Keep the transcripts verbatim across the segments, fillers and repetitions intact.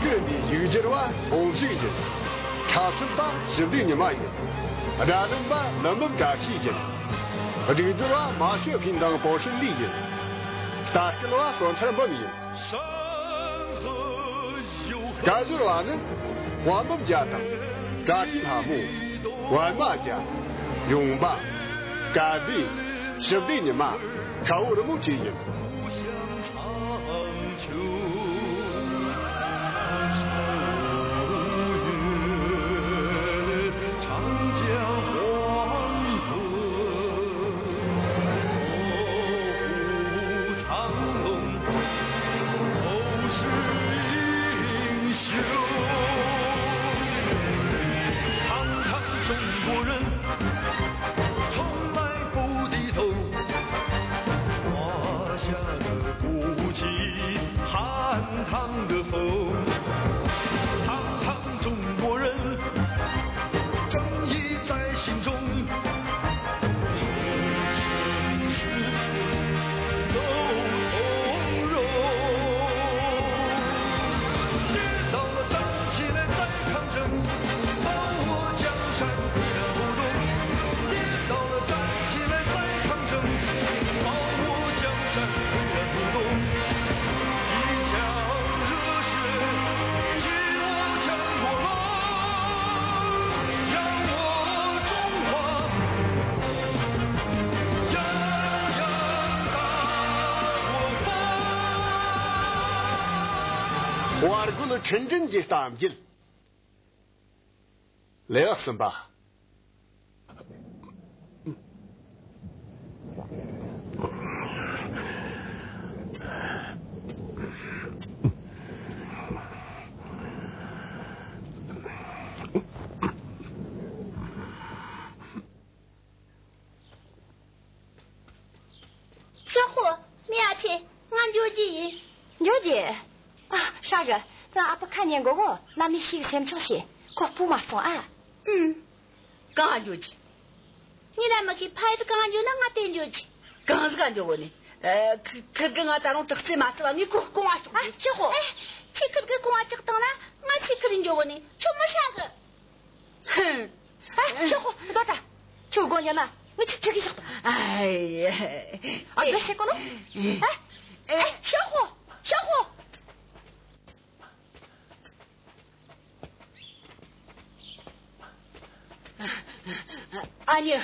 ཀུན་འདིའི་ཡིག་སྒྱུར་བ་ཧོང་ཞིག་ཡིན། འཁྲབ་ཁྲིད་པ་ཞི་བདེ་ཉི་མ་ཡིན། སྒྲ་རིམ་པ་ལམ་བུ་བཀྲ་ཤིས་ཡིན། སྒྲིག་སྦྱོར་བ་མ་ཤོད་ཕིན་དང་པོ་ཧྲིན་ལི་ཡིན། ལྟ་སྐུལ་བ་བསོད་ཐར་འབུམ་ཡིན། སྐད་སྒྱུར་བ་ནི་དཔའ་འབུམ་རྒྱལ་དང་བཀྲ་ཤིས་ལྷ་མོ། པད་མ་རྒྱལ། ཡུང་པ། སྐལ་བྷེ། ཞི་བདེ་ཉི་མ། ཁྲ་བོ་རི་མོ་བཅས་ཡིན། བར་རྒོད་ཁྲི་འབྲིང་གི་གཏམ་རྒྱུད། ལེའུ་གསུམ་པ། ཞའོ་ཧོ། མེ་ཨ་ཆེ། ང་འགྱོ་རྒྱུ་ཡིན། འགྱོ་རྒྱུ། ཨ། ཧྲ་གི། ད་ཨ་ཕ་ཁ་ཉན་གོ་གོ། ལམ་ནས་ཤི་གི་སེམས་ཆུང་བྱོས། ཁོ་སྤོ་མ་སོང་ཨ། ཨུམ། གང་འགྱོ་རྒྱུ། ངས་ན་མི་ཤེས། ཕ་ཡུལ་གང་འགྱོ་ན་ང་དེ་འགྱོ་རྒྱུ། གང་ཟིག་ག་འགྱོ་གོ་ནི། ཨ། ཁི་ཁིར་གིས་ང་ད་རུང་དྲག་རྩལ་མ་ཚུགས་པ། ངས་ཁོ་རྐང་བ་གཅོག་ཨ། རྒྱུ། ཞའོ་ཧོ། ཨེ། ཁྱོས་ཁིར་གི་རྐང་བ་གཅོག་བཏང་ན་ང་ཆི་ཁི་རུ་འགྱོ་གོ་ནི། ཁྱོད་མི་ཧྲ་གི། ཧུམ། ཨ། ཞའོ་ཧོ། ལྟོས་དྲ། ཁྱོད་དགོངས་ཡོད་ན་ངས་ཁྱོད་ཁྲིད་གི་ཤོག་དང་། ཨ། ཨ། དགོད་ཤེས་གོ་ནོ། ཨ། ཨ། ཞའོ་ཧོ། ཞའོ་ཧོ། ཨ་ནེ།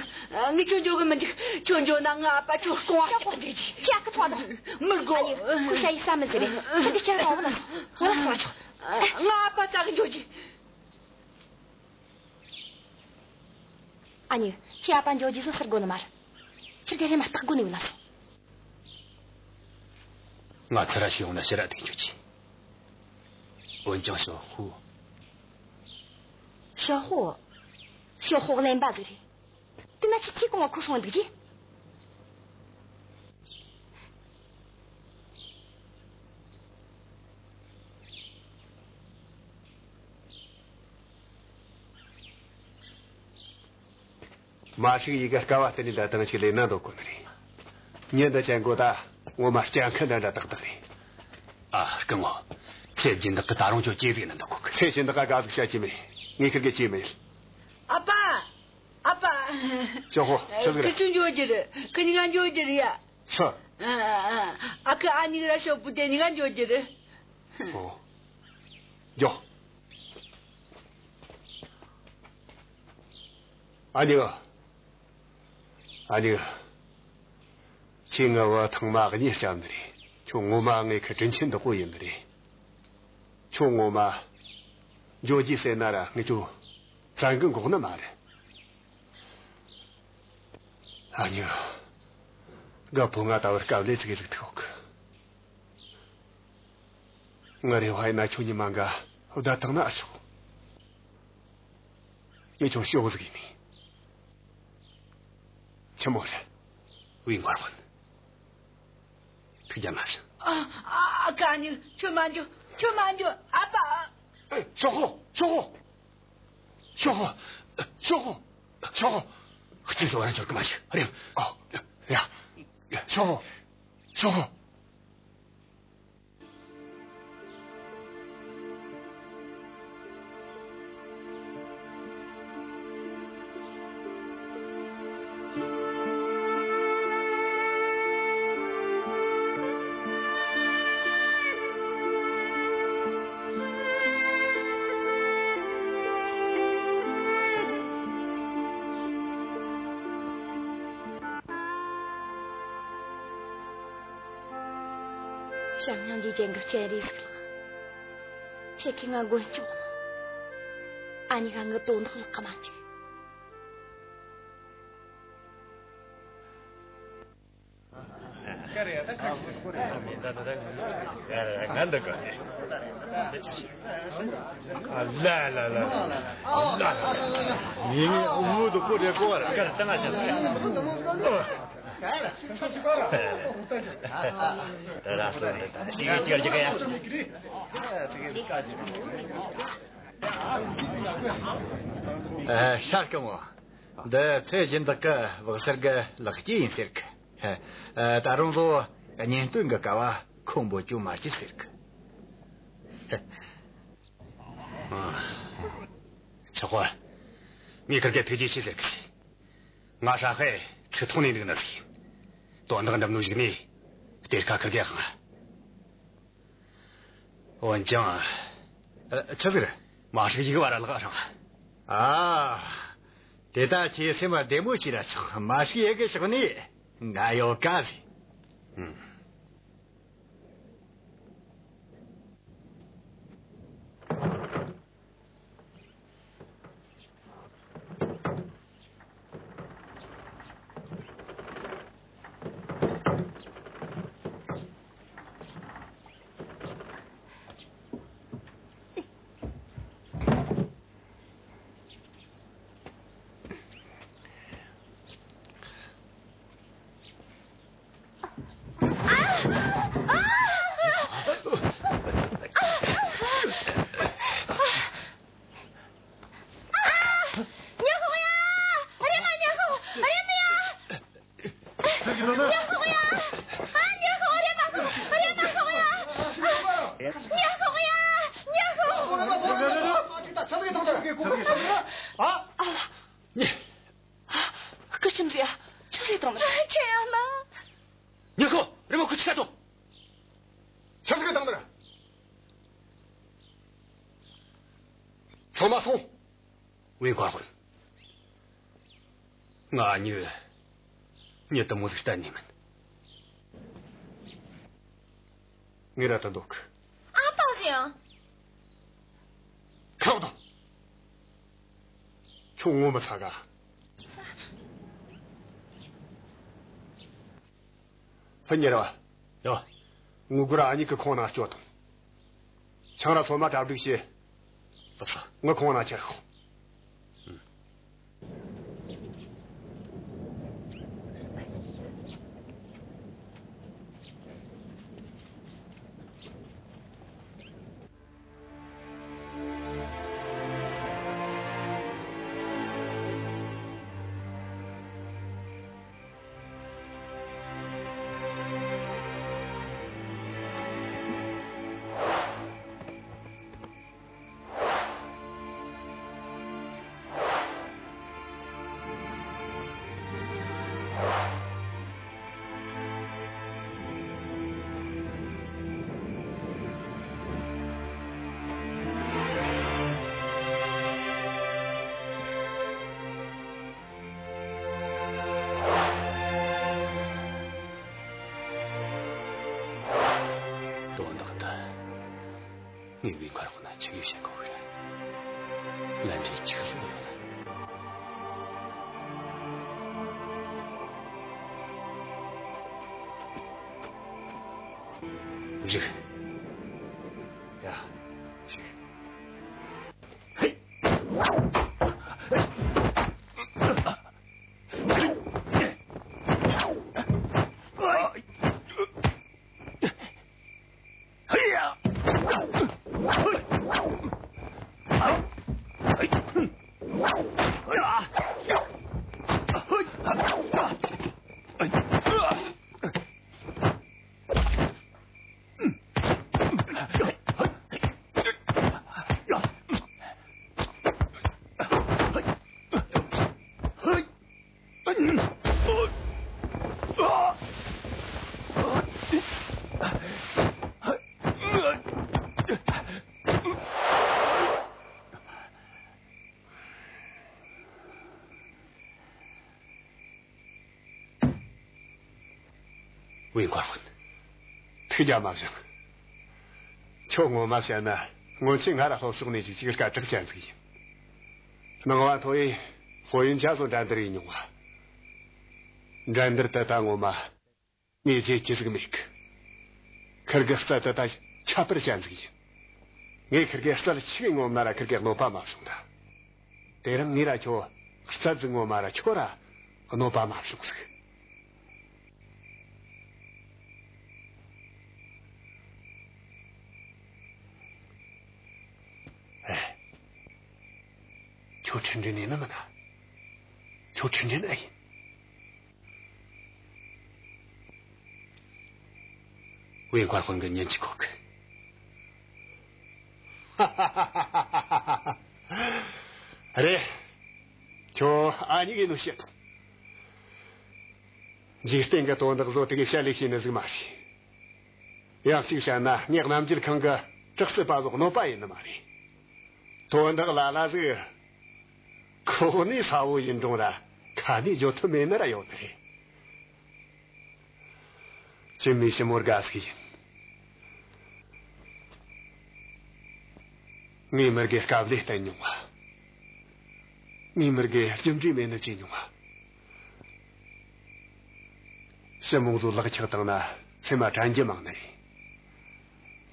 ངས་ཁྱོད་འགྱོ་གི་མི་འདུག་ཁྱོད་འགྱོ་ན་ངའི་ཨ་ཕ་ཁྱོད་རྐང་བ་གཅོག་གི་འདྲེ་གི། ཁྱོས་ཨ་ཁུ་ཐོངས་དང་། མི་དགོས། ཨ་ནེ། ཁོ་ཤ་ཡི་ས་མི་ཟེར་རེད། ཁྱོད་འདི་ཁྱེར་གང་བ་ན་སོང་། ང་ལ་སོང་ཆོག་ངའི་ཨ་ཕ་ཙ་གི་འགྱོ་རྒྱུ། ཨ་ནེ། ཁྱོས་ཨ་ཕ་འགྱོ་རྒྱུ་སོ་ཟེར་དགོས་ནི་མ་རེད། ཁྱོད་དེ་རེ་མ་སྟག་དགོས་ནི་བུད་ལ་སོང་། ང་ཚུར་ར་ཤི་ཡོང་ན་ཕྱིར་ར་ཐུག་འགྱོ་རྒྱུ། འོན་ཀྱང་ཞའོ་ཧོ། ཞའོ་ཧོ། ཞའོ་ཧོ་གླེན་པ་ཟིག་རེད། དེ་ན་ཁྱོས་ཁྱོའི་རྐང་བ་ཁུར་སོང་འདུག་རྒྱུ། མ་ཤི་ཡི་གེ་དཀའ་བ་སྟེར་ནས་ད་ཐེངས་ཅིག་ལས་ན་འདོད་གོ་ནི་རེད། ཉིན་འདི་ཅན་གོ་ད་ངོ་མ་སྐྱ་ཁན་འདྲ་འདྲ་ཏག་ཏག་རེད། ཨ། སྐུ་ངོ། ཚེ་སྦྱིན་བདག་གིས་ད་རུང་ཁྱོད་ཅི་ཟིག་ན་འདོད་གོ་གི། ཚེ་སྦྱིན་བདག་ག་ག་ཟིག་བཤད་ཀྱི་མེད། ངས་ཁིར་གེ་ཅི་མེད། ཨ་ཕ། ཨ་ཕ། ཞའོ་ཧོ། ཆི་ཟིག་རེད། ཁི་ཆུ་འགྱོ་རྒྱུ་རེད། ཁི་གཉིས་ཀ་འགྱོ་རྒྱུ་རེད་ཡ། ཆི། ཨ། ཨ། ཨ་ཁུ་ཨ་ནེ་ར་ཞའོ་པུ་དེ་གཉིས་ཀ་འགྱོ་རྒྱུ་རེད། ཨོ། འགྱོ། ཨ་ནེ། ཨ་ནེ། ཁྱོས་ངའི་བུ་ཐེངས་མ་གཉིས་བསྐྱབས་ནི་རེད། ཁྱོད་ངོ་མ་ངའི་ཁུ་དྲིན་ཆེན་བདག་པོ་ཡིན་ནི་རེད། ཁྱོད་ངོ་མ་འགྱོ་རྒྱུ་ཟེར་ན་ར་ངས་ཁྱོད་བཙན་གིས་འགོག་ནི་མ་རེད། ཨ་ནེ། རྒད་པོ་ང་ད་བར་དཀའ་ལས་ཅིག་ལུག་ཐུག་གི། ངའི་རེ་བ་ཡིན་ན་ཁྱོད་ཉི་མ་འགའ་བསྡད་བཏང་ན་ཨེ་ཆོག་ངས་ཁྱོད་ཞུ་ཟིག་ཡིན་ནི། ཆི་མོ་རེད། བུའི་མགར་བོན། ཐུགས་རྒྱལ་མ་ཕྱིན། ཨ། ཨ། ཨ་ཁུ་ཨ་ནེ། ཁྱོད་མ་འགྱོ། ཁྱོད་མ་འགྱོ། ཨ་ཕ། ཨེ། ཞའོ་ཧོ། ཞའོ་ཧོ། ཞའོ་ཧོ། ཞའོ་ཧོ། ཞའོ་ཧོ། ཁྱོད་ཚོ་བར་འབྱོར་གི་མ་ཤི་རེམ། ཨོ། ཡ། ཞའོ་ཧོ། ཞའོ་ཧོ། བྱམས་སྙིང་རྗེ་ཅན་གྱི་སྤྱན་རས་གཟིགས་ལགས། ཁྱེད་ཀྱིས་ང་མགོན་སྐྱོབ་གནང་། ཨ་ནེ་ག་ངའི་དོན་དག་ལ་ཁ་མ་གཅིག་ང་འདི་ག་ཨ་ལ་ལ་ལ་ལ་ལ་ལ། ངའི་ངའི་ཨུ་མུ་དུ་ཀོ་རེ་ཀོ་ར་ཀར་ཏང་ཨ་ཅག་ཨ། ཤར་སྐུ་མོ། འདི་ཚེ་སྦྱིན་བདག་གི་བག་སར་གི་ལག་སྐྱེས་ཡིན་ཟེར་གི། ད་རུང་ལོ་གཉེན་སྟོན་གི་སྐབས་ཁོང་འབོད་རྒྱུ་མ་བྱེད་ཟེར་གི། ཆོག་གོ། ངས་ཁིར་གེ་ཐུགས་རྗེ་ཆེ་ཟེར་གི། ང་ཧྲ་ཧེ་ཁྲི་ཐོག་ནས་འདུག་ནི་ཟིག་ཡིན། དོན་དག་འདི་མོ་ཞིག་ནས་གཏེར་ཁ་ཁིར་གེ་ཧང་། འོན་ཀྱང་། ཨ། ཆི་ཟིག་རེད། མ་ཧྲིག་ཡིག་བར་ལག་རང་། ཨ། དེ་ད་ཁྱེད་སེམས་བདེ་མོ་བྱོས་ར་ཆོག་མ་ཧྲིག་ཡེ་གི་ཕྱོགས་ནས་ང་ཡོད་ག་ཟིག་ཨུམ། ཉ་ཤོག་ཡ། རེམ་མ་ཉ་ཤོག་རེམ་མ་ཡ། ཉ་ཤོག་ཡ། ཨ། ཉ་ཤོག་རེམ་མ་ཤོག་རེམ་མ་ཤོག་ཡ། ཉ་ཤོག་ཡ། ཉ་ཤོག་ཨ། ཨ། ཉ། སྐུ་ཞབས་ཟེར་ཡ། ཆི་ཟིག་བཏང་ནི། ཁྱེད་ཡ་ལ། ཉ་ཤོག་རེམ་མ་ཁུ་ཆི་ཁ་ཏོ། ཆི་ཟིག་བཏང་ནི། ཚང་མ་སོང་། ཝེ་མཁར་དཔོན། ང་མྱི་མྱི་དེ་མོ་ཟིག་གཏན་ནས་མིན། ངས་ར་ད་འདུག་ཨ་ཏོ་ཟིང་། ཁ་ལོག་དང་། ཁྱོད་ངོ་མི་ཚ་ག་ཕུ་ཉེར་བ། ཡོ། ངུ་གུ་ར་ཨ་ཉིག་གི་ཁོང་ན་སྐྱོད་དང་། ཆང་ར་ཚོད་མ་གྲ་སྒྲིག་བྱེད། ཨ་ས། ངུ་ཁོང་ན་ཁྱེར་ཤོག་དོན་དག་འདི་ངས་ཝེ་མཁར་དཔོན་ན་ཆི་གི་བཤད་གོ་གི་རེད། ལན་འདྲེ་ཆི་ཟིག་ཡོད་ལ། བཞུགས། ཡ། བཞུགས། ཝེ་མཁར་དཔོན། ཐུགས་རྒྱལ་མ་བཞེངས། ཁྱོད་ངོ་མ་བཤད་ན་སྔོན་ཆད་ང་ར་ལྷོ་ཕྱོགས་ནས་ཅིག་ཅིག་སྐད་གྲགས་ཅན་ཟིག་ཡིན། སྣང་བ་མཐོ་ཡི་ཕོ་ཡིན་ཆ་སོ་འགྲན་བསྡུར་ཡིན་མྱོང་བ། འགྲན་བསྡུར་དེ་ད་ངོ་མ་ངས་བརྗེད་རྒྱུ་ཟིག་མེད་གི། ཁིར་གི་རྩལ་དེ་ད་ཁྱད་པར་ཅན་ཟིག་ཡིན། ངས་ཁིར་གི་རྩལ་ཆི་གི་ངོམ་ན་ར་ཁིར་གི་གནོད་པ་མ་བྱུང་ད། དེ་རིང་ངས་ར་ཁྱོད་རྩལ་ཟིག་ངོམ་ན་ར་ཁྱོད་ར་གནོད་པ་མ་བྱུང་ཟིག། ཨེ། ཁྱོད་ཁྲིན་ཀྲིན་ཡིན་ནི་མིན་ན། ཁྱོད་ཁྲིན་ཀྲིན་ཨེ་ཡིན། ཝེ་མཁར་དཔོན་གི་ཉིན་གཅིག་གོ་གི། རེད། ཁྱོད་ཨ་མྱེས་ཡིན་ནོ་བཤད། འཇིག་རྟེན་གི་དོན་དག་བཟོ་དེ་གི་བཤད་ལས་ཤེས་ནི་ཟིག་མ་རེད། ཡང་གཅིག་བཤད་ན་ངས་རྣམ་འགྱུར་ཁང་གི་དྲག་རྩལ་པ་ཟོག་གནོད་པ་ཡིན་ནི་མ་རེད། དོན་དག་ལ་ལ་ཟིག་ཁོག་ནས་ས་བོ་ཡིན་རུང་ར་ཁ་ནས་བརྗོད་ཐུབ་མེད་ནི་ར་ཡོད་ནི་རེད། ཁྱེད་མི་ཞི་མོ་དགའ་ཟིག་ཡིན། ངའི་མི་དགེ་དཀའ་ལས་བསྟེན་མྱོང་བ། ངའི་མི་དགེ་རྒྱུ་འབྲས་མེད་ནི་བྱས་མྱོང་བ། ཞི་མོ་ཚོ་ལག་ཆགས་བཏང་ན་སེམས་མ་དྲན་རྒྱུ་མང་ནི་རེད།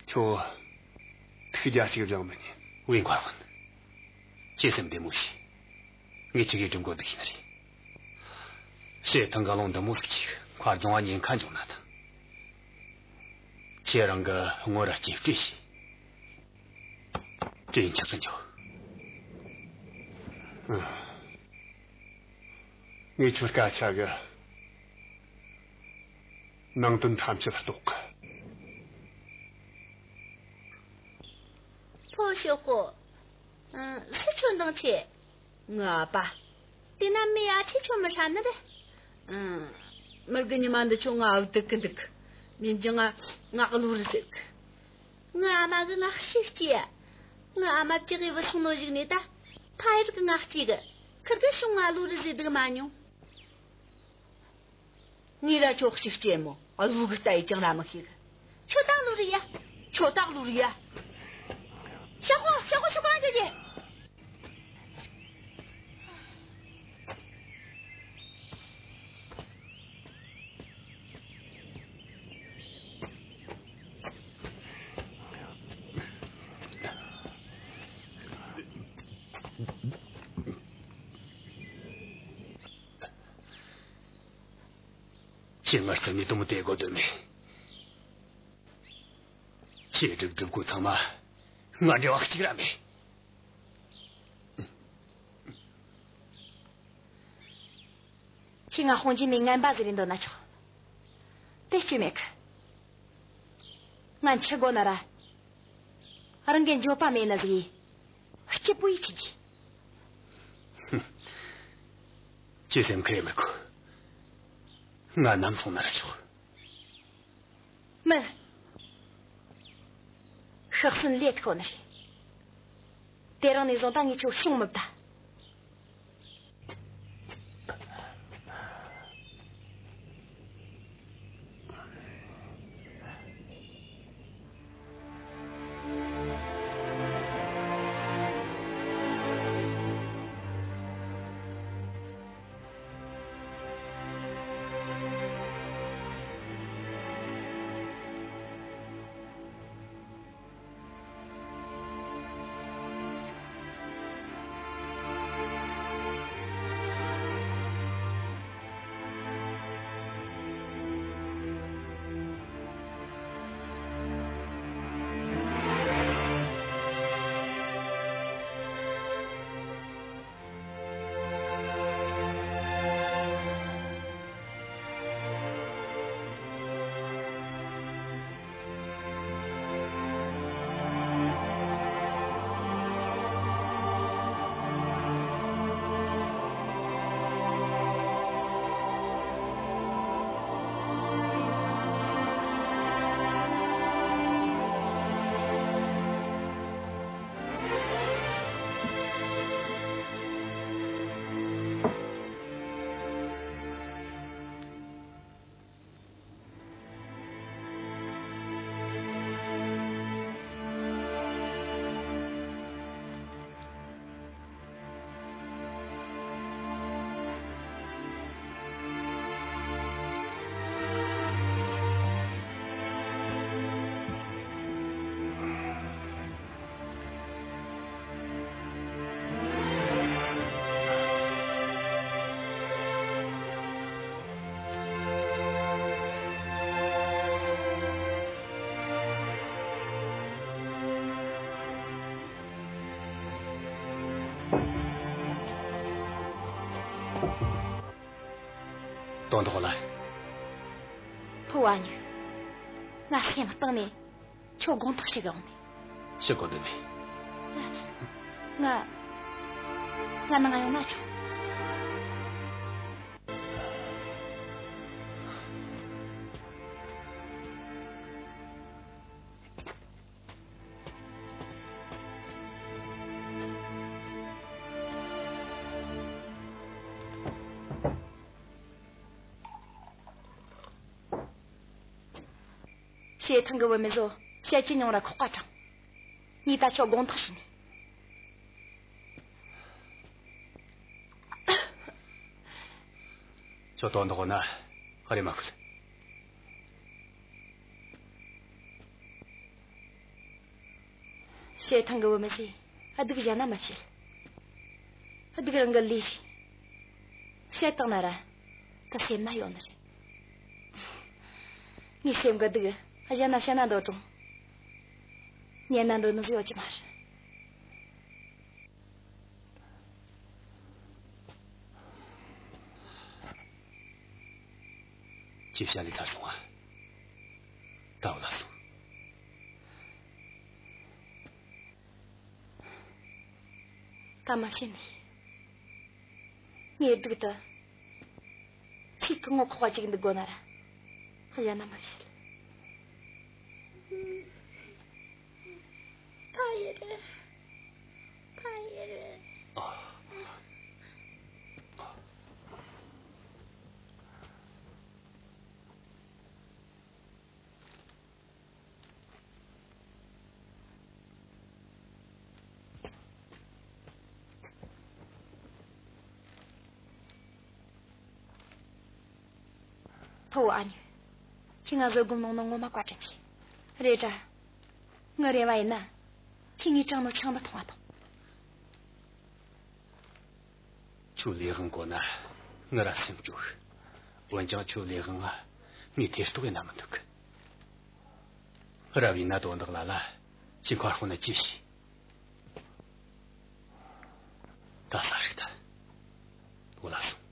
ཁྱོད་ཐུགས་རྒྱལ་ཞིག་སྦྱང་མི་ཉན། ཝེ་མཁར་དཔོན། ཁྱེད་སེམས་བདེ་མོ་བྱོས། ངས་ཁྱེད་ཀྱི་སྒྲུབ་འགོ་འདུག་ཤེས་ནི་རེད། བྱེ་ཐང་གི་ལུང་འདི་མོ་ཟིག་ཅིག་མཁར་རྫོང་བ་ཉེན་ཁ་འབྱུང་ན་ཐང་། ཁྱེད་རང་གི་ངོ་ར་གཅེས་སྤྲས་བྱོས། དྲིན་ཆགས་སུ་འཇོག། ངས་ཁྱོད་སྐད་ཆ་གི་ནང་དོན་ཐམས་ཅད་རྟོགས་གི། ཕོ་ཞོག་གོ། ཨ། སུ་ཁྱོད་འདང་ཆེ། ངའི་ཨ་ཕ། དེ་ན་མི་ཡ་ཆེ་ཁྱོད་མི་ཧྲ་ནི་རེད། ཨ། མི་དགེ་ཉི་མ་འདི་ཆོ་ང་བུད་གི་འདུག། མིན་གྱི་ང་ང་གློ་རུ་ཟེར་གི། ངའི་ཨ་མ་གི་ང་ཤི་སྐྱེས། ངའི་ཨ་མ་བཅུ་གི་བུད་སོང་ནོ་ཞིག་ནས་ད། ཕ་ཡུལ་གི་ང་སྐྱེས་གི། ཁིར་གི་ཤུང་ང་གློ་རུ་ཟེར་འདུག་མ་མྱོང་། ངས་ར་ཁྱོད་ཤི་སྐྱེས་མོ་གློ་གི་ལྟ་ཡི་ཅང་ར་མི་ཤེས་གི། ཁྱོད་ད་གློ་རུ་ཡ། ཁྱོད་ད་གློ་རུ་ཡ། ཤ་ཁོ་ཤ་ཁོ་ཤ་ཁོ་ཨ་ཅེ་ཅེ། ཁྱེད་ང་རྩ་ནས་དུང་དེ་དགོས་དོན་མེད། ཁྱེད་སྒྲུབ་སྒྲུབ་གོ་ཚང་མ་ང་འབྲེལ་བ་གཅིག་ར་མེད། ཁྱེད་ང་དཔུང་གི་མི་ངན་པ་ཟིག་རེད་འདོད་ན་ཆོག། དེ་སྐྱོན་མེད་གི། ང་འཆི་དགོས་ན་ར། རང་གི་འགྱོད་པ་མེད་ན་ཟིག་ཡིན། སྐྱིད་པོ་ཡིས་འཆི་རྒྱུ། ཁྱེད་སེམས་ཁུར་མི་དགོས། ང་ནམ་སོང་ན་ར་ཆོག། མིན། ཤི་གསོན་ལས་ཐུག་ནི་རེད། དེ་རིང་ནས་བཟུང་ད་ངས་ཁྱོད་ཤོང་མི་བདའ། དོན་དག་ལ། ཕུ་བོ་ཨ་མྱེས། ང་སེམས་གཏིང་ནས་ཁྱོད་དགོངས་དག་ཞུ་གི་ཡོང་ནི། ཞུ་དགོས་དོན་མེད། ང་ང་ནང་ང་ཡོང་ན་ཆོག། བྱེ་ཐང་གི་བུད་མེད་ཚོ་བཤད་ཀྱི་མྱོང་ར་ཁོག་པ་དྲང་། ངས་ད་ཁྱོད་དགོངས་དག་ཞུ་ནི། ཁྱོད་དོན་དག་ན་ཧ་རེ་མ་ཁུལ། བྱེ་ཐང་གི་བུད་མེད་ཚོས་སྡུག་གཞན་ན་མི་བཤད། སྡུག་རང་གི་ལས་བྱེད། བཤད་བཏང་ན་ར་ད་སེམས་ན་ཡོད་ནི་རེད། ངའི་སེམས་གི་སྡུག་གཞན་ན་བཤད་ན་འདོད་རུང་། ཉན་ན་འདོད་ནི་ཟིག་ཡོད་ཀྱི་མ་རེད། ཁྱེད་བཤད་ལས་ཐར་སོང་ང་། ད་འོ་ལ་སོང་། ད་མ་བཤད་ནི། ངའི་སྡུག་དེ། ཁྱེད་ཀྱི་ངོ་ཁོག་པ་ཅིག་འདུག་དགོ་ན་ར། གཞན་ན་མ་བཤད། ཕ་ཡུལ། ཕ་ཡུལ། ཕུ་བོ་ཨ་མྱེས། ཁྱེད་ང་བཟོད་སྒོམ་གནང་ནོ་ངོ་མ་བཀའ་དྲིན་ཆེ། རེད་དྲ། ངའི་རེ་བ་ཡིན་ན། ཁྱེད་ངས་དྲངས་ནོ་ཆང་འདི་འཐུང་བ་དང་། ཁྱོའི་ལས་དབང་གོ་ན་ང་ར་སེམས་སྐྱོ་གི། འོན་ཀྱང་ཁྱོའི་ལས་དབང་ང་ངས་ཐེ་གཏོགས་ཡེད་ན་མི་འདོད་གི། རབ་ཡིན་ན་དོན་དག་ལ་ལ་ཁྱེད་མཁར་ཁོང་ན་ཅི་བྱེད། ད་ས་རིག་ད། འོ་ལ་སོང་།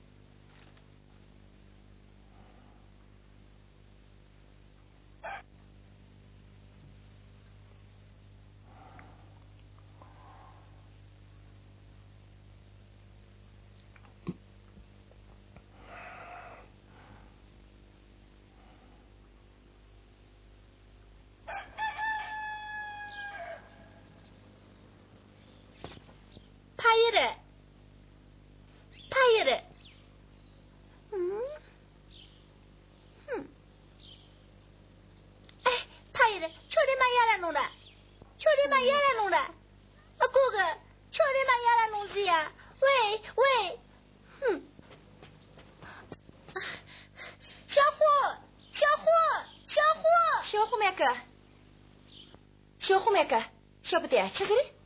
ཕ་ཡུལ། ཕ་ཡུལ། ཨང་། ཧུམ། ཨེ། ཕ་ཡུལ། ཁྱོད་རེམ་མ་ཡར་ར་ལོངས་ར། ཁྱོད་རེམ་མ་ཡར་ར་ལོངས་ར། ཨ་ཁུ་གི། ཁྱོད་རེམ་མ་ཡར་ར་ལོངས་ཟེར་ཡ། ཝེ། ཝེ། ཧུམ། ཞའོ་ཧུ། ཞའོ་ཧུ། ཞའོ་ཧུ། ཞའོ་ཧུ་མེད་གི། ཞའོ་ཧུ་མེད་གི། ཞའོ་པོ་དེ་ཆི་ཟིག་རེད།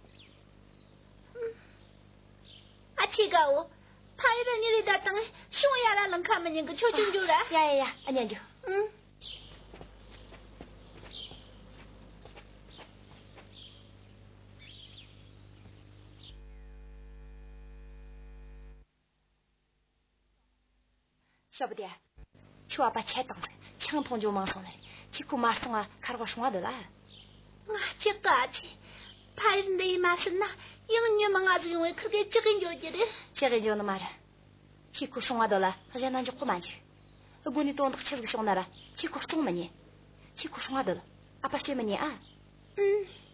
ཨ་ཁུ་གི་འོ། ཕ་ཡུལ་ནི་རེ་ད་དང་ཤོང་ཡ་ར་ལང་ཁ་མི་ཉན་གི། ཁྱོད་ཅུང་འགྱོ་ར། ཡ་ཡ་ཡ། ཨ་ཉན་འགྱོ། ཨང་། ཞོགས་པ་དེ། ཁྱོའི་ཨ་ཕ་ཆད་བཏང་ཟིག། ཆང་འཐུང་རྒྱུ་མང་སོང་ནི་རེད། ཁྱེད་ཁོ་མ་སོང་ང་ཁར་བ་སྲུང་བ་འདོད་ལ། ང་ཅིག་ག་ཆེ། ཕ་ཡུལ་འདི་ཡི་མ་ཟིན་ན་ཡང་ཉི་མ་ང་ཟིག་ཡོང་བའི་ཁུར་གེ་ཅི་གི་འགྱོ་རྒྱུ་རེད། ཅི་གི་འགྱོ་ནི་མ་རེད། ཁྱེད་ཁོ་སྲུང་བ་འདོད་ལ་གཞན་ན་འཇོག་གོ་མ་འཇུག། དགོན་ནས་དོན་དག་ཆི་ཟིག་བྱུང་ན་ར་ཁྱེད་ཁོ་སྲུང་མི་ཉན། ཁྱེད་ཁོ་སྲུང་བ་འདོད། ཨ་ཕ་བཤད་མི་ཉན་ཨ། ཨུམ།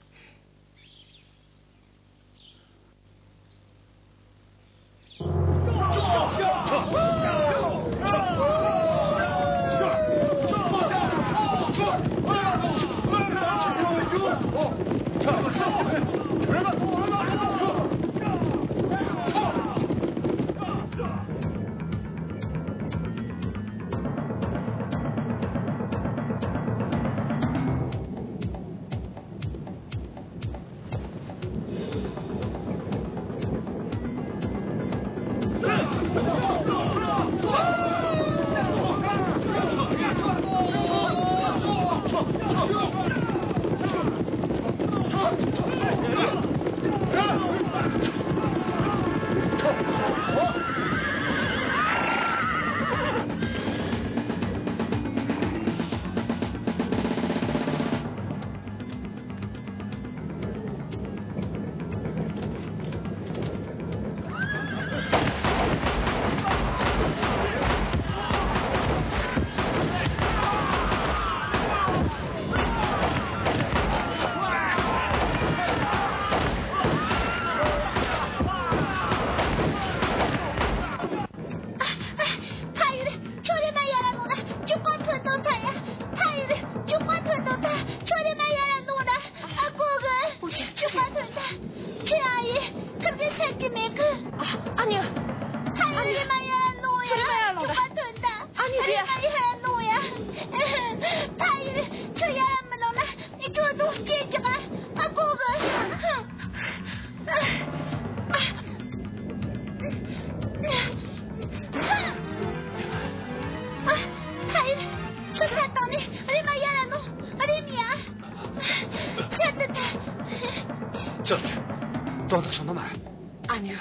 དོན་དག་བྱུང་ནི་མ་རེད། ཨ་ནེ།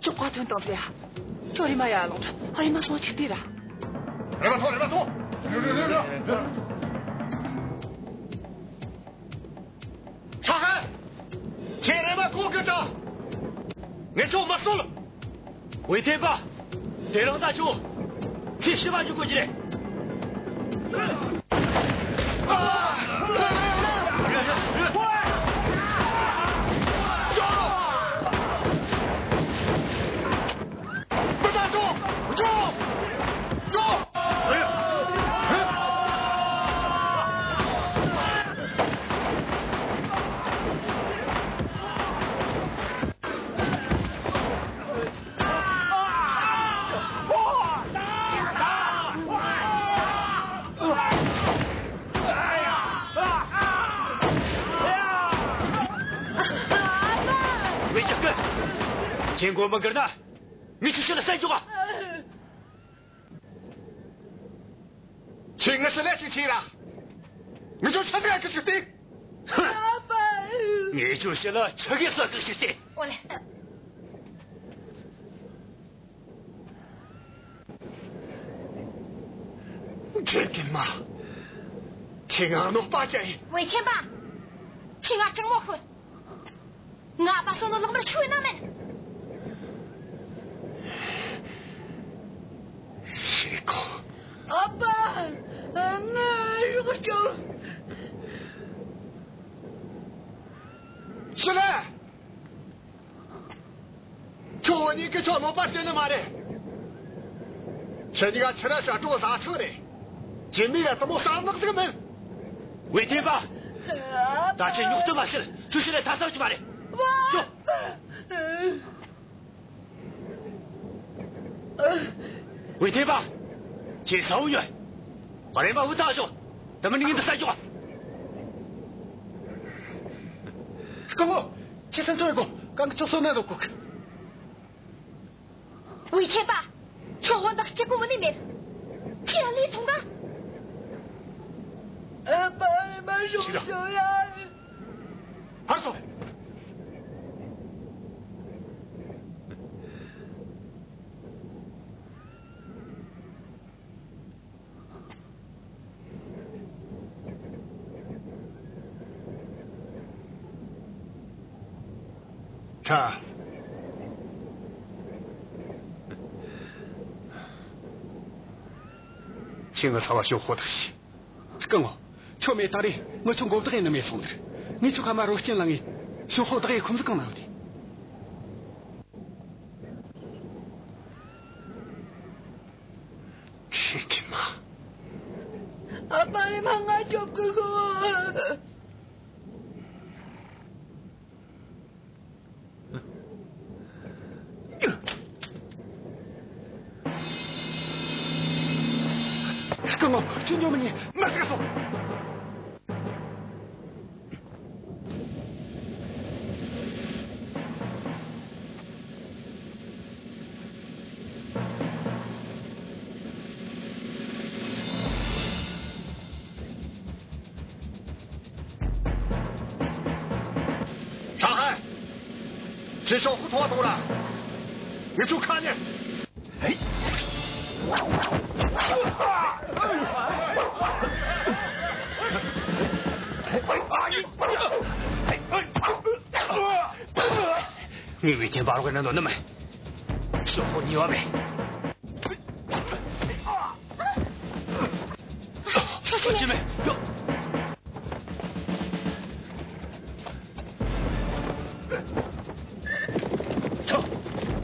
ཅོག་པ་ཐོན་དང་ཟེ། ཁྱོད་རེམ་མ་ཡར་ལོངས། རེམ་མ་སོང་ཆིག་དེ་ར། རེམ་མ་ཐོངས། རེམ་མ་ཐོངས། རེ་རེ་རེ་རེ། ཧྲ་ཧ། ཁྱེད་རེམ་མ་ཐོངས་གི་དྲ། ངས་ཁྱོད་མ་གསོད། ཝེ་ཐེན་པ། དེ་རིང་ད་ཁྱོད་ཚེ་ཕྱི་མ་འཇུག་དགོས་ཀྱི་རེད། ཝེ་ཅག་གི། ཁྱེད་མགོ་མི་སྒུར་ན། ངས་ཁྱོད་ཕྱི་ལ་བསད་འཇོག་ག། ཁྱེད་ངའི་ཕྱི་ལ་ཅིག་ཁྱེར་ར། ངས་ཁྱོད་ཕྱི་ལ་གི་ཞིག་སྟེ། ཨ་ཕ། ངས་ཁྱོད་ཕྱི་ལ་ཆི་གི་ས་གི་ཞིག་སྟེ། ཨོ་ལེ། ཁྱེད་ཀྱི་མ། ཁྱེད་ང་གནོད་པ་བྱས་ཡིན། ཝེ་ཐེན་པ། ཁྱེད་ང་དྲང་མོ་ཤོད། ང་ཨ་ཕ་གསོད་ནོ་ལག་པར་ཤི་ན་མིན། ཤི་གོ། ཨ་ཕ། ཨ་ནེ་ཡོག་ཅོ། ཤི་ལེ། ཁྱོད་གཉིས་ཀྱིས་ཁྱོད་གནོད་པ་བྱེད་ནི་མ་རེད། ཁྱེད་གཉིས་ཀ་ཕྱི་ར་ཤ་གྲོགས་ཟ་ཆོག་རེད། ཇི་མི་ལ་དེ་མོ་བསམ་ནག་ཟིག་མིན། ཝེ་ཐེན་པ། ད་ཁྱེད་རྙོག་དུ་མ་བཤད། ཁྱོད་ཕྱི་ལ་ཐར་ས་ཡོད་ཀྱི་མ་རེད། ཅོ། ཝེ་ཐེན་པ། ཁྱེད་ས་བོ་ཡོད། རེམ་མ་འུ་ཐག་ཤོག། དེ་མིན་ངས་འདི་ས་ཤོག། སྐུ་ངོ། ཁྱེད་སེམས་ཆུང་བྱེད་དགོས། གང་གི་ཅོག་སོ་ནས་ལོག་གོ། ཝེ་ཐེན་པ། ཁྱོད་བུ་འདི་གཅིག་པུ་མིན་ནི་མེད། ཁྱེད་ལས་ཐོང་ག། ཨ་ཕ། ཨ་མ་ཤོག་ཤོག་ཡ། ཕར་སོང་། ཁྲ། ཁྱེད་ངའི་ཚ་བ་ཞོག་ཁོ་ཐག་ཤི། སྐུ་ངོ། ཁྱོད་མེད་ད་རེས་ངི་ཆོ་མགོ་བདག་ཡིན་ནི་མེད་སོང་ནི་རེད། ངས་ཁྱོད་ཁ་མ་རོ་སྐྱིན་ལ་ངས་ཞོག་ཁོ་བདག་ཡི་ཁོམ་ཟིག་གང་ན་ཡོད་དེ། ཁྱེད་ཀྱི་མ། ཨ་ཕ། རེམ་མ་ང་སྐྱོབ་གི་ཤོག། སྐུ་ངོ། ཁྱོད་འགྱོ་མི་ཉན། མ་སྐྱོབ་སོང་། ཧྲང་ཧའེ། ཁྱེད་ཤོག་ཁུ་ཐོག་གཏོང་ར། ངས་ཁྱོད་ཁ་ཉན། ངས་ཝེ་ཐེན་པ་རོགས་ན་ནོ་ནི་མ། ཤོག་ཁོ་ཉེས་པ་མེད། ཁྱོད་ཀྱིས་མེད། ཁྱོད། ཁྱོད།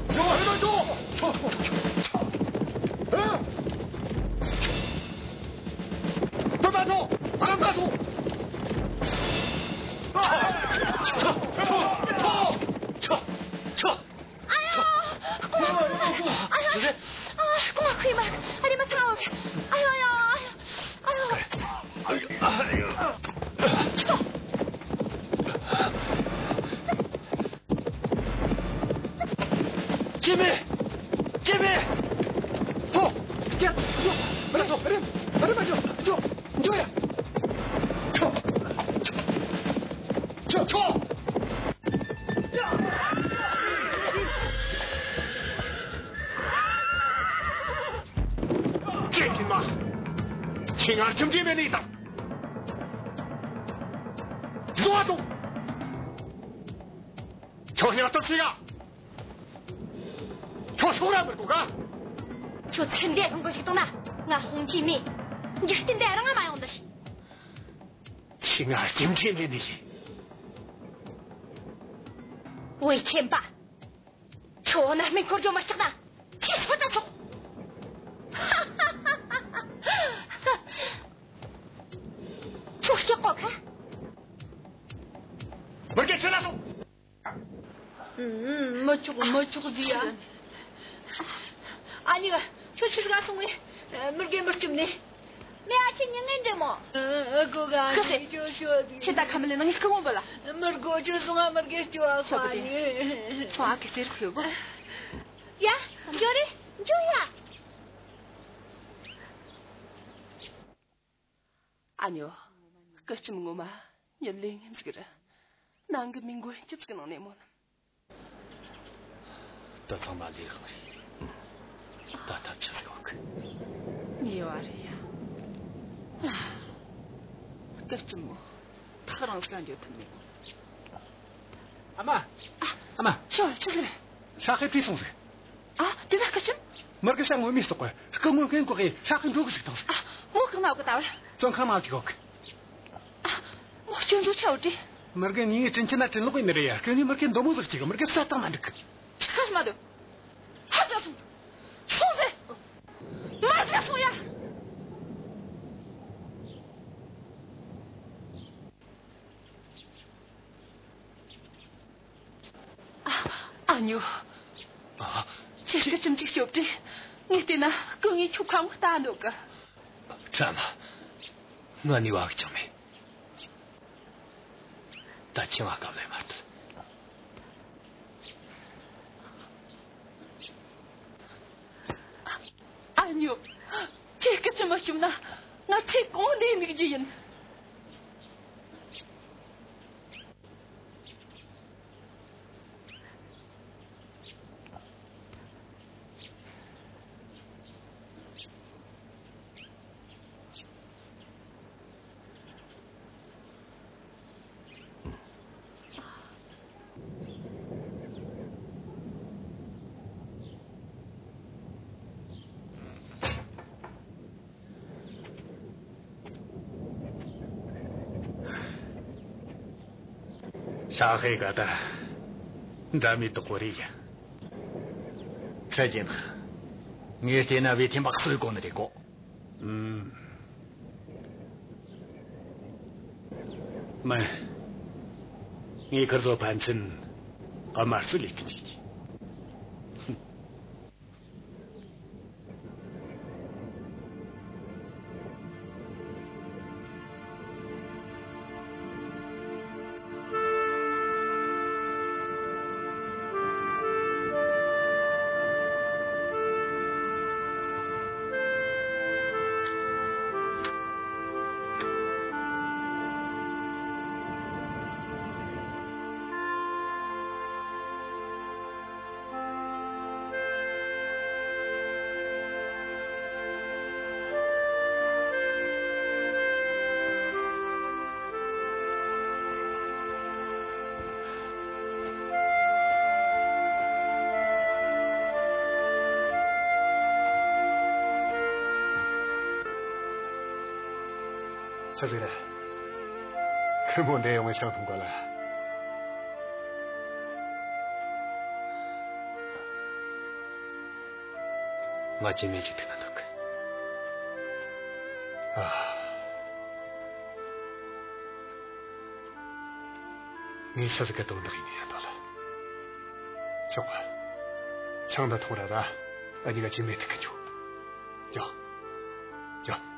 ཁྱོད། ཁྱོད། ཁྱོད། ཁྱོད། ཁྱོད། ཁྱོད། ཁྱོད། ཁྱོད། ཁྱོད། ཨ་ཡོ། ཨ་ཡོ། ཨ། རྐང་པ་ཁུས་མ། ཨ་རེ་མ་ཚ་བ། ཨ་ཡོ། ཨ་ཡོ། ཨ་ཡོ། ཨ་ཡོ། ཨ་ཡོ། ཅི་མེད། ཅི་མེད། ཐོ། ཅི། ཡོ། མ་ཐོ། རེམ། རེམ་མ་འགྱོ། འགྱོ། འགྱོ་ཡ། ཁྱོད། ཁྱོད། ཁྱོད། ཁྱིམ་རྒྱུད་མེད་ནི་དང་། བཟོ་བ་དང་། ཁྱོད་སྙིང་སྟོབས་ཆེ་ཡ། ཁྱོད་ཤོག་ར་མི་དགོས་ག་ཁྱོད་ཚེ་འདས་སོང་གི་ཞིག་བཏང་ན་ང་ཧོང་ཅི་མེད། འཇིག་རྟེན་འདི་རང་ང་མ་ཡོང་འདི་ཞིག་ཁྱི་ང་ཁྱིམ་རྒྱུད་མེད་ནི་ཡིན། ཝེ་ཁྱིམ་པ། ཁྱོད་ན་སྨན་འཁོར་རྒྱུ་མི་སྐྲག་ན། ཁྱི་སྤུ་ད་ཆོག་ཁྱོད་སྐྲག་གོ་ཁ། མི་རྒན་ཁྱོད་ན་སོང་། ཨུམ། མི་ཆོག་མི་ཆོག་ཟེར་ཡ། ཨ་ནི་ག་ཁྱོད་ཆི་ཟིག་ག་སོང་ངས། མི་རྒན་མི་སྐྲུམ་ནས། མེ་ཨ་ཆི་ཉི་ངན་འདྲ་མོ། ཨ་གོ་ག་ཁི་སེ། ཁྱོད་ཁྱོད་ཁྱོད་ད་ཁ་མི་ལེན་ན་ངས་སྐུ་ངོ་བ་ལ། མི་རྒོ་ཁྱོད་སོང་ང་མི་རྒན་ཁྱོད་ཨ་ཁོ་ཨ་ནི། ཁྱོད་ཨ་ཁི་སེ་རུ་ཁྱོད་གོ། ཡ། འགྱོ་རེ། འགྱོ་ཡ། ཨ་ཉོ། སྐུ་ལྕམ་ངོ་མ་ཉིད་ལས་ངན་ཟིག་རེད། ནང་གི་མི་མགོན་སྐྱིད་ཟིག་ནང་ནས་མོ་ནམ། ད་ཚང་མ་ལས་དབང་རེད། ད་ཐབས་ཆག་ཡོང་གི། ཉེས་པ་རེད་ཡ། སྐུ་ལྕམ་མོ། ཐག་རིང་ཟིག་འགྱོ་ཐུབ་མེད། ཨ་མ། ཨ་མ། ཤོག་ཆི་ཟིག་རེད། ཧྲ་ཧེ་བྲོས་སོང་ཟིག་ཨ། དེ་ན་སྐུ་ཆུན། མི་རྒན་ཤ་ངོ་མས་སོག་གི་སྐུ་ངོ་ཀན་གོ་གི་ཧྲ་ཧེ་འགྲོ་གི་ཟིག་དང་། ཨ། མོ་གང་ན་གི་ད་བར། བཙོན་ཁང་ན་གི་གོ་གི་ཨ། མོ་སྐྱོན་བརྗོད་ཆེ་བ་དེ། མི་རྒན་ངེས་ངེས་དྲིན་ཆེ་ན་དྲིན་ལོག་ཡིན་ནི་རེད་ཡ། སྐུ་ངོས་མི་རྒན་འདི་མོ་ཟིག་ཅིག་མི་རྒན་ས་དང་མ་འགྲིག་གི་ཆི་ཁ་ཞིག་མ་འདུག་ཧ་ཟ་སོང་། སོང་ཟེ། མ་ཟ་སོང་ཡ། ཨ་ཉོ། ཨ། ཁྱེད་སྐུ་ཁྲམ་གཅིག་སྐྱོབ་དུས། ངས་བལྟས་ན་སྐུ་ངོས་ཁྱོད་ཁ་ངོ་ལྟ་འདུག་གི་ཁྲམ། ང་ནི་བག་ཅང་མེད། ད་ཁྱིམ་བ་སྐབས་ལས་མ་ཐུབ། ཨ་ཉོ། ཁྱེད་སྐུ་ཁྲམ་མ་སྐྱོབ་ན་ང་ཚེ་གང་འདི་འདུག་རྒྱུ་ཡིན། ཧྲ་ཧེ་ག་ད་འདྲ་མི་དོག་པོ་རེད་ཡ། ཁྲ་རྒྱན། ངས་བལྟས་ན་བེ་ཐེན་པ་སུ་གོ་ནི་རེད་གོ། ཨུམ། མིན། ངས་ཁིར་ཚོ་ཕན་ཚུན་དམར་གསོད་ལས་ཀྱི་འཇུག་རྒྱུ། ཆི་ཟིག་རེད། ཁོ་མོ་འདི་ཡོང་ངས་ཤང་ཐུང་གོ་ལ། ང་ཅི་མེད་ཅིག་ཐུག་ན་འདུག་ཨ། ངས་ཤ་ཟིག་ག་དོན་དག་ཡིན་ཡ་དོ་ལ། ཆོག་པ། ཆང་ད་འཐུང་ར་ར། ཨ་ནི་ག་ཅི་མེད་ཐུག་གི་འཇུག་ཡོ། ཡོ།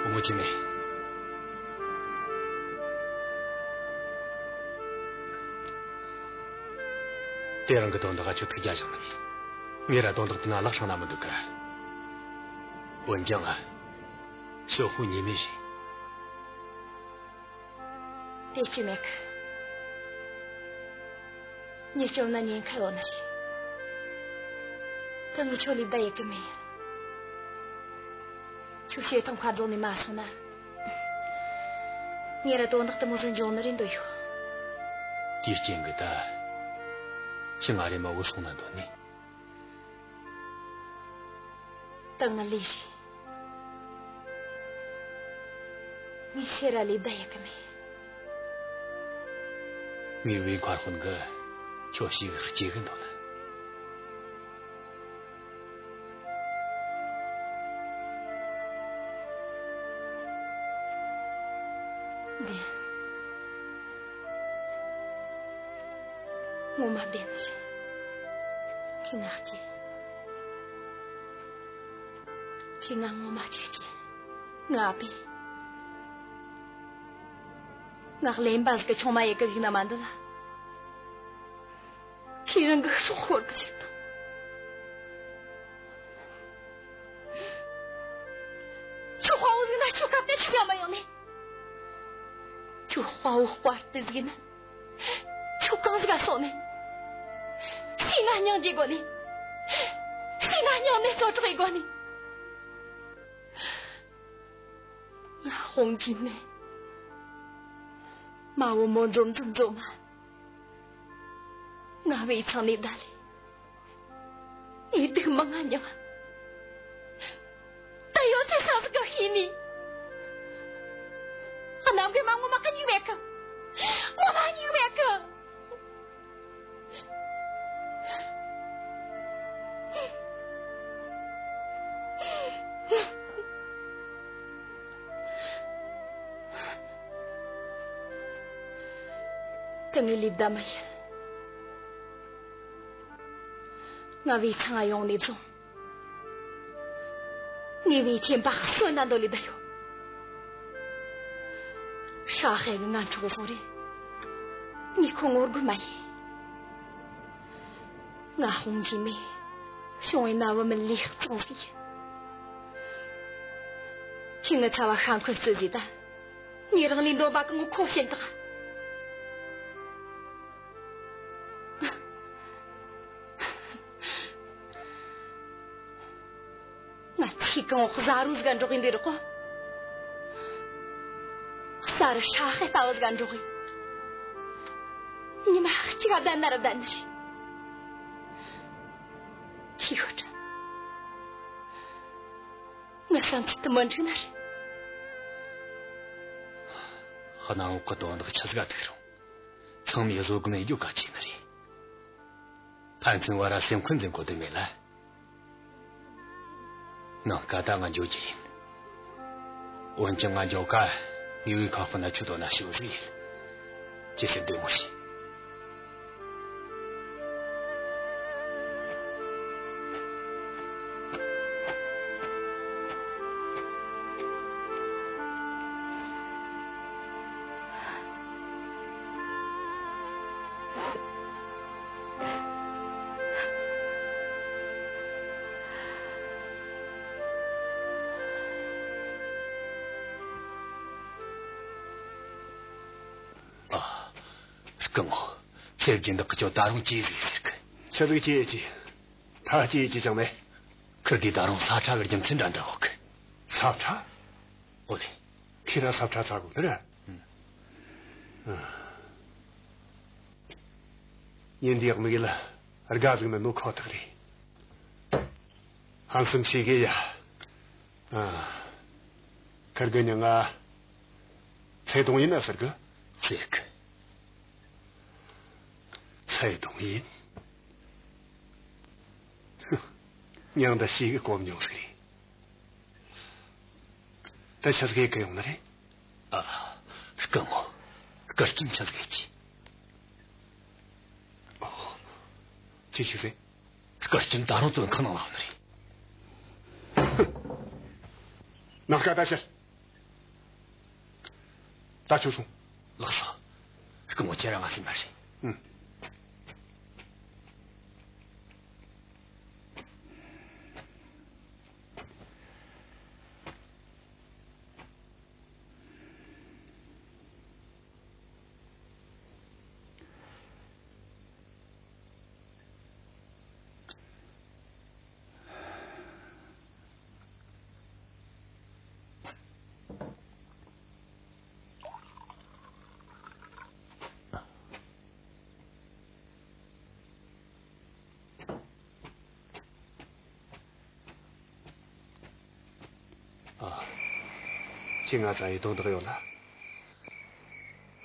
ངོ་ཅི་མེད། དེ་རིང་གི་དོན་དག་ཁྱོད་ཐུགས་རྒྱལ་བཞེངས་མི་ཉན། ངས་ར་དོན་དག་དེ་ན་ལག་ཤང་ན་མི་འདུག་གི། འོན་ཀྱང་ང་ཞོ་ཧུ་ཉེས་མེད་ཞིག་དེ་ཅི་མེད་གི། ངས་སྐྱོན་ན་ཉེན་ཁ་ཡོད་ནི་རེད། ད་ངས་ཁྱོད་ལས་བསྡད་ཡི་གི་མེད། ཁྱོད་བྱེད་སྟངས་ཁ་རྫོགས་ནས་མ་སོང་ན། ངས་ར་དོན་དག་དེ་མོ་ཟིག་འབྱུང་ནི་རེད་འདོད་ཡོད། དེའི་རྐྱེན་གྱིས་ད་ཁྱོད་ང་རེ་མ་བུད་སོང་ན་འདོད་ནི། ད་ང་ལས་རེད། ངས་ཤེས་ར་ལས་བསྡད་ཡག་གི་མེད། ངའི་བུའི་མཁར་དཔོན་གྱིས་ཁྱོད་ཞིག་སྐྱེ་གི་འདུག་ལ། བདེན། ངོ་མ་བདེན་ནི་རེད། ཁྱོས་ང་སྐྱེ། ཁྱོས་ང་ངོ་མ་ཅིག་སྐྱེ། ང་བས། ང་གླེན་པ་ཟིག་གི་ཆུང་མ་ཡེ་གི་ཞིག་ན་མ་འདོད་ལ། ཁྱོས་རང་གི་སྲོག་ཤོར་གི་ཞིག་དང་། ཁྱོད་དཔའ་བོ་ཟིག་ན་ཁྱོད་སྐབས་དེ་ཆི་ཡང་མ་ཡོང་ནས། ཁྱོད་དཔའ་བོ་དཔའ་རྟུལ་ཟིག་ན། ཁྱོད་གང་ཟིག་ག་སོང་ནས། སྲིད་ན་སྙིང་རྗེ་དགོས་ནས། སྲིད་ན་སྙིང་ནས་གསོད་གྲོགས་ཡེ་དགོས་ནས། ང་ཧོང་གི་ནས། མ་བུ་མོ་འཛོམས་འཛོམས་འཛོམས་མ། ང་བའི་ཚང་ནས་བདའ་ལས། ངས་སྡུག་མང་ང་མྱངས། ད་ཡོད་ཚད་ས་ཟིག་ག་ཤེས་ནས། གནམ་གི་མ་ངོ་མ་གི་སྙིང་མེད་གི། ངོ་མ་སྙིང་མེད་གི། ད་ངས་ལས་བསྡད་མི་ཡིན། ང་བའི་ཚང་ང་ཡོང་ནས་བཟུང་། ངས་བའི་ཁྱིམ་པ་གསོན་ན་འདོད་ལས་བསྡད་ཡོད། ཧྲ་ཧེ་གི་ང་འཕྲོག་སོང་རེད། ངས་ཁོ་ངོ་རྒོལ་མ་ཡེ། ང་ཧོང་ཇི་མེ། ཤོང་ཡིན་ན་བུ་མི་ལས་གཙང་ཟིག་ཁྱོས་ངའི་ཚབ་བ་ཤ་འཁོན་རྩོད་ཟིག་ད། ངས་རང་ལས་འདོད་པ་གང་ངོ་ཁོ་བྱིན་དང་། ང་ཚིག་གང་བོ་གཟའ་རུ་ཟིག་ག་འགྲོགས་ཡིན་འདི་རོགས། གཟའ་རུ་ཧྲ་ཧེ་ལྟ་བུ་ཟིག་ག་འགྲོགས་ཡིན། ཉི་མ་གཅིག་ག་བསྡད་ན་ར་བསྡད་ནི་རེད། ཤི་ཡོད་དྲ། ངའི་བསམ་ཚུལ་དེ་མི་འགྲིག་ནི་རེད། གནམ་འོག་གི་དོན་དག་ཆི་ཟིག་ག་ཐུག་རུང་། ཚང་མས་བཟོད་སྒོམ་ཡེ་རྒྱུ་གལ་ཆེ་ནི་རེད། ཕན་ཚུན་བར་ར་སེམས་འཁུར་འཛིན་དགོས་དོན་མེད་ལ། ནངས་ཀ་ད་ང་འགྱོ་རྒྱུ་ཡིན། འོན་ཀྱང་ང་འགྱོ་ཀ་ངའི་བུའི་ཁ་ཕོ་ན་ཆུ་དོ་ན་ཤོག་ཟིག་ཡིན། ཅི་ཟེར་བདེ་མོ་ཞིག་ཨ། སྐུ་ངོ། ཚེ་རྒྱུན་བདག་གིས་ཁྱོད་ད་རུང་སྐྱེས་ཟིག་ཟེར་གི། ཆི་ཟིག་སྐྱེས་ཀྱི། ད་སྐྱེས་ཀྱི་ཅང་མེད། ཁིར་གིས་ད་རུང་ས་ཁྲ་གི་རྒྱུ་མཚན་འདྲ་འདྲ་ཡོད་གི། ས་ཁྲ། ཨོ་ལེ། ཁྱེད་རང་ས་ཁྲ་ཚ་དགོས་ནི་རེད། ཨང་། ཉིན་འདིའི་དམིགས་ཡུལ་དགའ་ཟིག་མིན་ནོ་ཁོ་ཐག་རེད། ཧམ་སེམས་ཆེ་གི་ཡ། ཨ། ཁིར་གི་མྱིང་ང་ཚེ་དུང་ཡིན་ན་ཟེར་གི། ཟེར་གི། ཚེ་དུང་ཡིན། མྱིང་འདི་ཞེ་གི་གོ་མྱོང་ཟིག་རེད། ད་ཆི་ཟིག་གི་ཡོང་ནི་རེད། ཨ། སྐུ་ངོ། སྐུ་རྐྱེན་ཆི་ཟིག་གི། ཨོ། ཅི་ཞིག་རེད། སྐུ་རྐྱེན་ད་རུང་བཙོན་ཁང་ནང་ལ་ཡོད་ནི་རེད། ནངས་ཀ་ད་ཕྱིར། ད་ཁྱོད་སོང་། ལགས་སོ། སྐུ་ངོ་ཁྱེད་རང་ང་སེམས་མ་ཤེས། ཨང་། ཨ། ཁྱེད་ང་ཚ་ཡི་དོན་དག་ཡོད་ལ།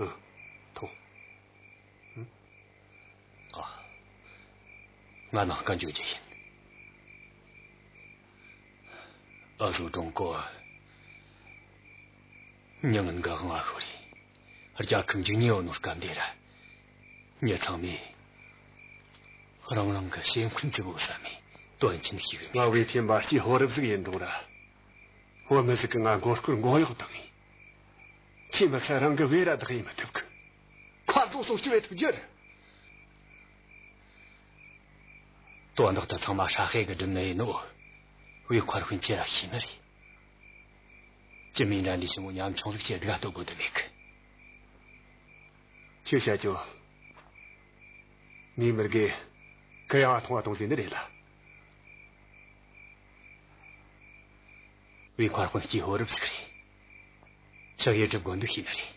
ཨ། ཐོངས། ཨ། ང་ནང་ཀ་འཇུག་རྒྱུ་ཡིན། ཨ་ཟུ་ཀྲུང་གོ་མྱི་ངན་ག་དབང་ཨ་ཤོ་རེད། རྒྱལ་ཁབ་འཇིག་ཉེན་ཡོད་ནོ་སྐབས་འདི་ར། མྱི་ཚང་མས་རང་རང་གི་སེམས་ཁུར་འཛུགས་དགོས་བསམ་མེད་དོན་ཆེན་ཞིག་ཡིན། ང་བའི་ཐེམ་པ་སྐྱེས་ཕོ་རབ་ཟིག་ཡིན་རུང་ར། བུད་མེད་ཟིག་གི་ང་མགོ་སྐོར་མགོ་གཡོག་བཏང་ངས། ཁྱེད་མི་ཚེ་རང་གི་བེ་ར་བདག་ཡེ་མི་ཐུབ་གི། ཁ་རྫོང་སོགས་སྐྱི་བེ་ཐུབ་རྒྱུ་རེད། དོན་དག་དེ་ཚང་མ་ཧྲ་ཧེ་གི་སྒྲུབ་ནི་ཡིན་ནོ། བའི་མཁར་ཧུན་ཁྱེད་ར་ཤེས་ནི་རེད། ཅི་མིན་ར་འདི་ཞི་མོ་ཉམ་ཆུང་ཟིག་ཁྱེད་སྡུག་ག་གཏོད་དགོས་དོན་མེད་གི། ཁྱོས་བཤད་རྒྱུ། ངའི་མི་རྒས་གུ་ཡངས་མཐོང་བ་གཏོང་ཟེར་ནི་རེད་ལ། བའི་མཁར་ཧུན་སྐྱེས་ཕོ་རབ་ཟིག་རེད། ཆག་ཡེ་སྒྲུབ་དགོས་འདུག་ཤེས་ནི་རེད།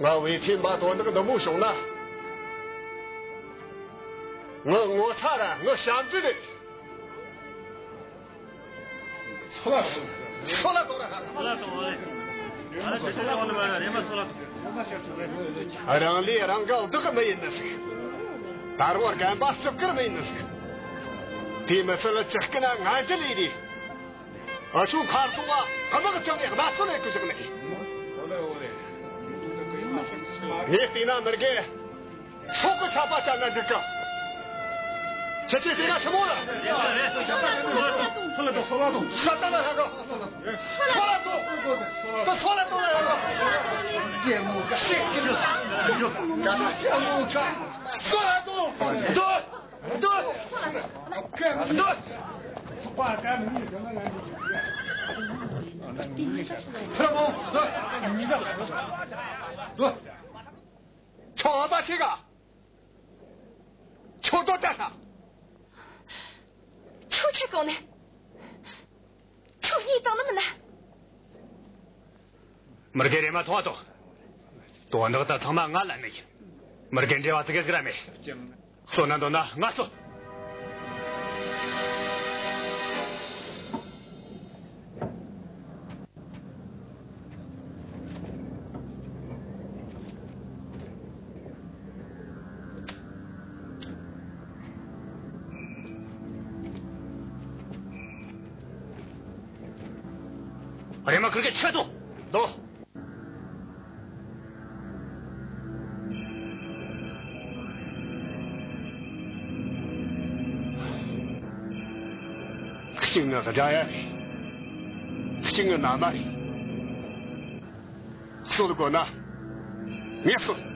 ང་བའི་ཐེམ་པ་དོན་དག་འདི་མོ་བྱུང་ན། ངི་ངོ་ཚ་ར་ངི་ཞབས་འདྲེན་རེད། སོ་ལ་སོ་ལ་དོ་ར་ཧ། སོ་ལ་དོ་ར་ཧ། ཨ་ཅེ་ཅེ་ལ་ཧོ་ནི་མ་ར་རེ་མ་སོ་ལ་དོ། རང་ལས་རང་ག་བདག་མི་ཡིན་ནི་ཟིག། ད་རུང་རྒན་པ་སྲིབ་ཀིར་མི་ཡིན་ནི་ཟིག། དེ་མི་ཚད་ལ་ཅི་སྐད་ན་ང་འདྲི་ལས་རེད། ཨ་ཆུ་མཁར་ཚོ་བ་དམག་བཏང་ནས་དམག་སྲོལ་ལས་ཀུ་ཞིག་ནས། ངས་བལྟས་ན་མི་རྒས། སྲོག་གི་ཆག་པ་ཅན་ན་འཇུག་གི། ཁྱེད་ཀྱིས་བལྟས་ན་ཆི་མོ་རེད། སོ་ལ་དོ། སོ་ལ་དོ། སོ་ལ་དོ། སོ་ལ་དོ། ད་སོ་ལ་དོ་ལ་ཡོད་གི། ཇེ་མོ་ག་ཤེས་ཀྱི་འདུག། ཇེ་མོ་ག། སོ་ལ་དོ། དོ། དོ། དོ། ཁྱོད་ཨ་ཕ་ཆེ་ག། ཁྱོད་དོ་བྲལ་ས། ཁྱོད་ཆི་གོ་ནས། ཁྱོད་གཉིད་བཏང་ནི་མིན་ན། མི་རྒན་རེ་མ་མཐོང་བ་དོ། དོན་དག་ད་ཚང་མ་ང་ལན་ནི་ཡིན། མི་རྒན་འབྲེལ་བ་ཙི་གེ་ཟིག་ར་མེད། གསོད་ན་འདོད་ན་ང་གསོད། རེམ་མ་ཁུར་གེ་ཆེ་དོ། དོ། གཅིག་ནི་དགྲ་ཡ་རེད། གཅིག་ནི་མནའ་མ་རེད། གསོད་དགོས་ན་ངས་གསོད།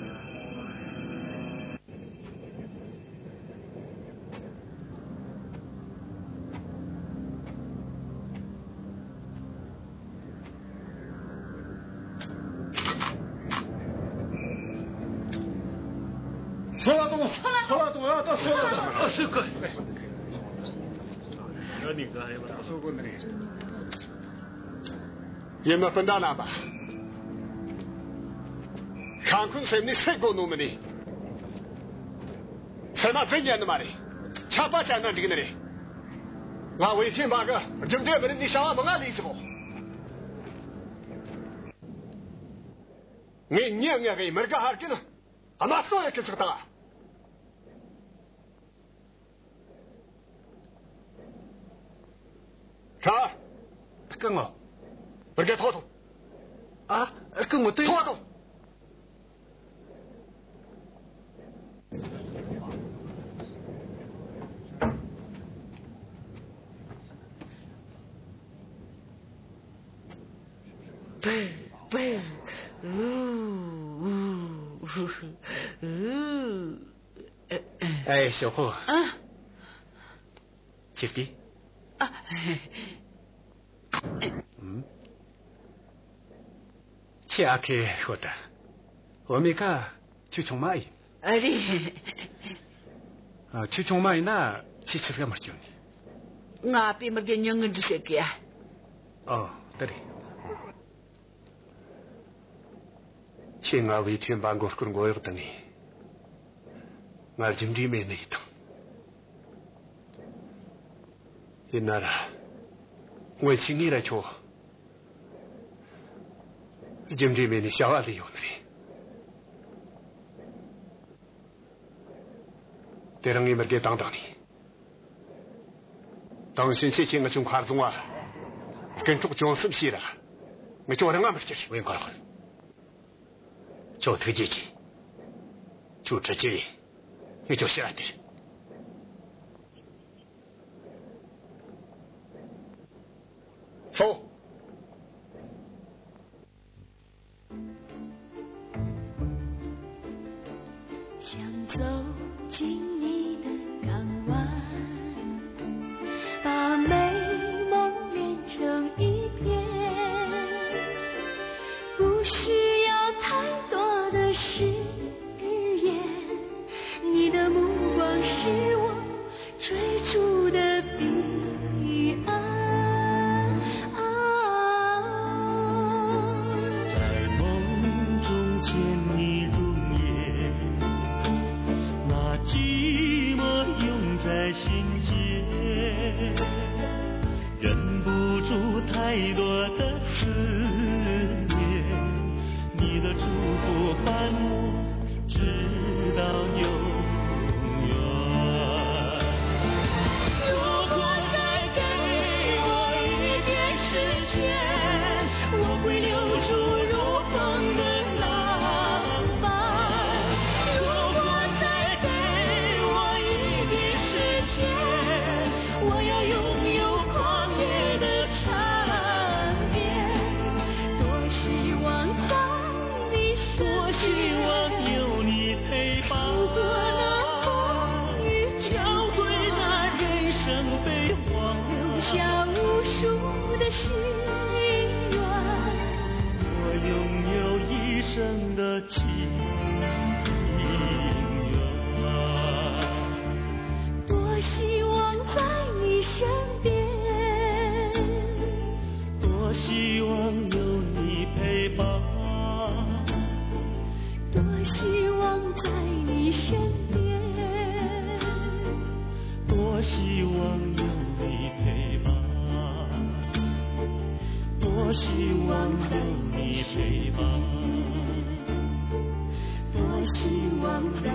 ཚུར་ལ་གཏོང་། ཚུར་ལ་གཏོང་། ཨ། ད་ཚུར་ལ་གཏོང་། ཨ། སུ་གི། ཡིན་ན་སྤུན་ཟླ་རྣམ་པ། ཤ་འཁོན་སེམས་ནས་སེལ་དགོས་ནོ་མིན་ནི། སེམས་མ་བཙན་ཉན་ནི་མ་རེད། ཆད་པ་བཅད་ན་འགྲིག་ནི་རེད། ང་ཝེ་ཆིན་པ་གི་རྒྱུ་འབྲས་མི་རིགས་ནས་བྱ་བ་མང་ང་ལས་ཚོགས། ངས་ཉེ་ངེ་གི་མི་དགེ་ཧར་གིན་དམར་གསོད་ཡེ་གི་ཚུགས་དང་། ཧྲ། སྐུ་ངོ། བུ་རྒྱལ་ཐོག་ཐོག། ཨ། སྐུ་ངོ་དེ། ཐོག་ཐོག། པེ། པེ། ཨུ། ཨུ། ཨུ། ཨུ། ཨེ། ཞོག་ཁོ། ཨ། ཁྱེད་ཀྱིས། ཨ། ཨུམ། ཁྱེད་ཨ་ཁེ་ཤོད་ད། འོ་མེ་ཀ་ཁྱོད་ཆུང་མ་ཡིན། ཨ་རེད། ཨ། ཁྱོད་ཆུང་མ་ཡིན་ན་ཁྱེད་ཆི་ཟིག་ག་མི་སྐྱོན་ནི། ང་ཨ་ཕས་མི་དགེ་ཉུང་ངུ་འདྲི་བྱེད་གི་ཡ། ཨོ། དེ་རེད། ཁྱེད་ང་ཝེ་ཐེན་པ་མགོ་སྐོར་མགོ་གཡོག་བཏང་ངས། ང་རྒྱུ་འབྲས་མེད་ནི་ཡིན་དང་། ཡིན་ན་ར། སྔོན་ཆད་ངས་ར་ཁྱོད་རྒྱུ་འབྲས་མེད་ནི་བྱ་བ་ལས་ཡོད་ནི་རེད། དེ་རིང་ངས་མི་དགེ་བཏང་བཏང་ནས། དེང་ཕྱིན་ཆད་ཁྱེད་ངེད་ཆོའི་མཁར་རྫོང་བ་རྐུན་འཕྲོག་བཅོམ་གསུམ་བྱས་ར། ངེད་ཆོ་རང་ང་མི་སྐྱུར། ཝེ་མཁར་ཧོན། ཁྱོད་ཐུགས་རྗེ་ཆེ། ཁྱོད་ཁྲིད་རྗེས་ངེད་ཆོ་ཕྱིར་ར་སྟེར། སོང་། 想走进你的港湾，把美梦连成一片，不需要太多的誓言，你的目光是我 追逐的彼岸。在梦中见你容颜，那寂寞涌在心间，忍不住太多的思念，你的祝福伴我 直到永远。如果再给我一点时间，我会留住如风的浪漫。如果再给我一点时间，我要拥有狂野的缠绵。多希望在 多希望有你陪伴。如果那风雨交汇那人生悲欢，留下无数的心愿，我拥有一生的情愿。 多希望在你身边，多希望有你陪伴，多希望在你身边，多希望有你陪伴，多希望有你陪伴。 多希望在